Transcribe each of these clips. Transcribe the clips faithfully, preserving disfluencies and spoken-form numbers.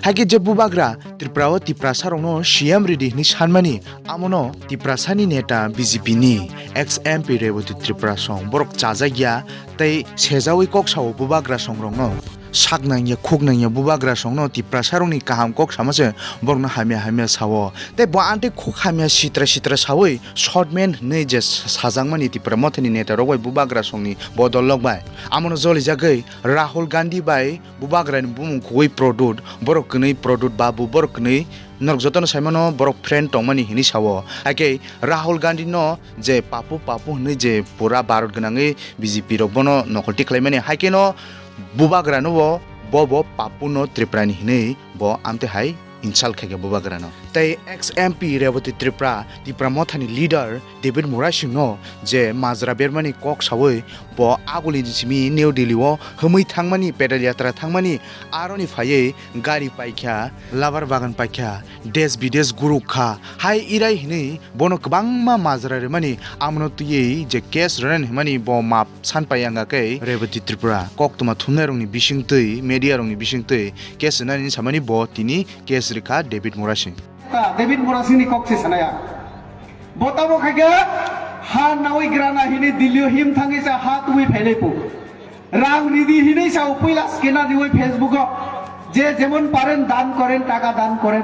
Haikhe je bubagra Tripura o Tiprasa rokno C M ridi hwnwi sanmani, amono Tiprasani neta B J P ni ex M P Rebati Tripura song borok chajak ya tei sejaui kok sao bubagra song rokno. Sak nangya, khuk nangya bubagra songno Tiprasa rokni kaham kok sama se borokno hamya hamya sao. Tei bo amtwi khuk hamya sitra sitra saui short man hwnwi je sajakmani Tipra mothani neta rok bai bubagra songni bodol rok bai. Amono jolijagwi Rahul Gandhi bai bubagrani bumung khugui Pradyut, borok kwnwi Pradyut Babu, borok kwnwi norok jotono saimano borok friend tongmani hinwi sao. Haikhe Rahul Gandhi no je papu papu hinwi je pura Bharat gwnangwi B J P rok bono nokolti khlaimani, haikhe no bubagrano bo, bo, bo papu no Tripura ni hinwi bo amtwi hai insult khaikha bubagrano. Tei ex M P Rebati Tripura, Tipra mothani leader David Murasing no je majra bermani kok saui bo agulini simi New Delhi o himwi thangmani, pedal yatra thangmani, aroni phaiwi gari paikha, labar bagan paikha, desh bidesh guruk kha, hai irai hinwi bono kwbangma majra rwmani, amono twiwi je case rwnani hwnmani bo map san pai wngkha khe Rebati Tripura koktwma thumnairokni bisingtwi, media rokni bisingtwi case rwnani samani bo tini case rwkha David Murasing. Ta David Murasing ni kok se sanaya. Bo tamo khaikhe ha nawi grana hini Delhi o him thangwi sa ha tubui phailai pu. Rang ridi hinwi sa puila scanner riwi Facebook o. Je jemon paren dan koren, taka dan koren.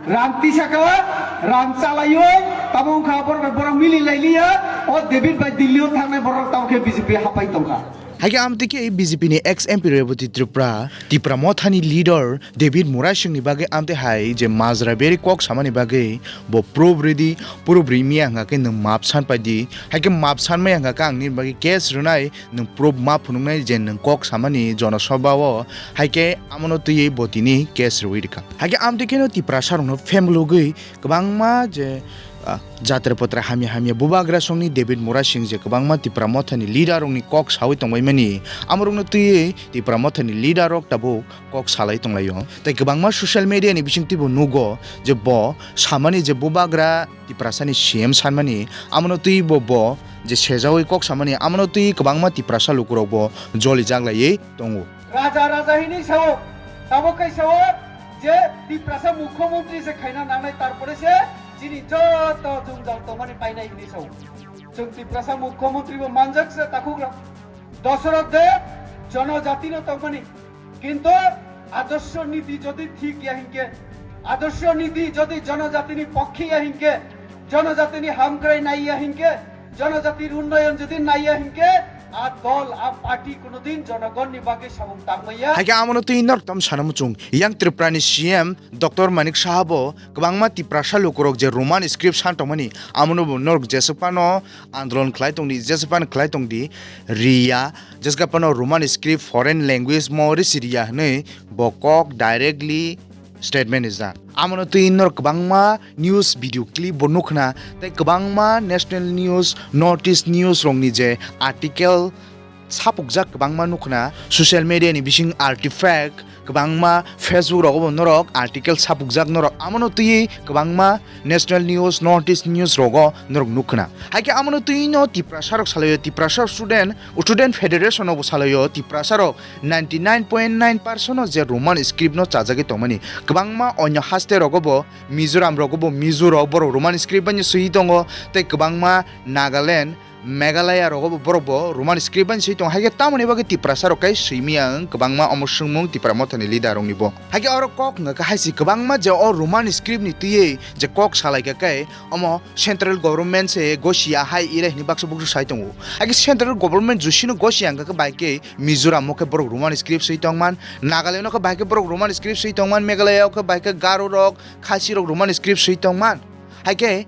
Rang tisaka, rang chalayoi, tamo wngkha borok, borok mili lailiya, o David bai Delhi o thangnai borok tamo khe B J P hapai tongkha. Haikhe amtwi khe B J P ni ex M P Rebati Tripura, Tipra mothani leader David Murasing ni bagwi amtwi hai je majra beri kok samani bagwi bo proof ridi, proof rimiya hwnka khe nwng map san pai di, haikhe map san maya hwnka khe ang nini bagwi case rwnai, nwng proof ma phunuknai je nwng kok samani jonosabha o, haikhe amono twiwi bo tini case rwui rwkha. Haikhe amtwi kheno Tiprasa rokno family logwi kwbangma je, ah, jatra patra hamya hamya bubagra songni David Murasing je kwbangma Tipra mothani leader rokni kok saui tongbaimani, amorokno twiwi Tipra mothani leader rok tabuk kok salai tonglaio. Tei kwbangma social media ni bisingtwi bo nugo je bo samani je bubagra Tiprasani C M sanmani, amono twi bo, bo je sejaui kok samani, amono twi kwbangma Tiprasa lukurok bo joli jaglaiwi tongo. Raja raja hinwi sao, tabuk khe sao je Tiprasa mukhyamantri se khaina nangnai, tarpore se chini joto jwngjal tongmani painai hinwi sao. Chwng Tiprasa mukhyamantri bo manjak se takhukrok. Dosoroth de jonojatino tongmani, kintu adorsho niti jodi thik ya hinkhe, adorsho niti jodi jonojatini pokkhe ya hinkhe, jonojatini hamkrai nai ya hinkhe, jonojatir unnoyon jodi nai ya hinkhe, a dol, a party kunudin jonogonni bagwi samung tangmaya. Haikhe amono twi norok tam sana muchung, yang Tripurani C M Doctor Manik Saha bo kwbangma Tiprasa lukurok je Roman script san tongmani, amono bo norok jeswk phano andolon khlai tongdi, jeswk phano khlai tongdi, riya, jeswk phano Roman script foreign language mo risi riya hwnwi bo kok directly statement rijak. Amono twi norok kwbangma news video clip bo nukhna, tei kwbangma national news, North East news rokni je article sapukjak kwbangma nukhna, social media ni bising artifact kwbangma, Facebook rogo bo norok article sapukjak norok, amono twiwi kwbangma national news, North East news rogo norok nukhna. Haikhe amono twi no Tiprasa rok salaio, Tiprasa student, student federation no bo salaio, Tiprasa rok ninety nine point nine percent no je Roman script no chajagwi tongmani. Kwbangma onyo haste rogo bo, Mizoram rogo bo, Mizo rok borok Roman script bai swi tongo, tei kwbangma Nagaland, Meghalaya rogo bo borok bo Roman script bai swi tongo, haikhe tamoni bagwi Tiprasa rok kai swi miya wng kwbangma omo swngmung Tipra mothani leader rokni bo. Haikhe oro kok wngkha khe haisi kwbangma je o Roman script ni twiwi je kok salaikha khe omo central government se gosia hai irai hwnwi baksa buksu sai tongo. Haikhe central government jusino gosia wngkha khe bai khe Mizoram o khe borok Roman script swi tongman, Nagaland o khe bai khe borok Roman script swi tongman, Meghalaya o khe bai khe Garo rok, Khasi rok Roman script swi tongman. Haikhe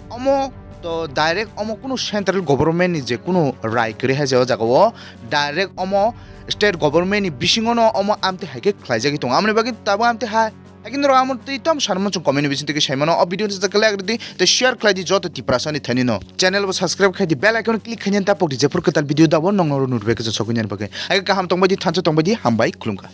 omo to direct omo kunu central government ni je kunu rai kwrwi hai je o jaga o, direct omo state government ni bisingo no omo amtwi hai khe khlaijagwi tongo. Amoni bagwi tabuk amtwi hai. Haikhe norok amo twi tamo sanmano chwng comment ni bisingtwi khe saimano. O video no sajak khe like rwdi tei share khlaidi joto Tiprasa ni thani no. Channel bo subscribe khaidi, bell icon click khaina tapokdi, jephru kwtal video dabo nokno notification sokwi nani bagwi. Haikhe kaham tongbaidi, thansa tongbaidi, hambai, khulumkha.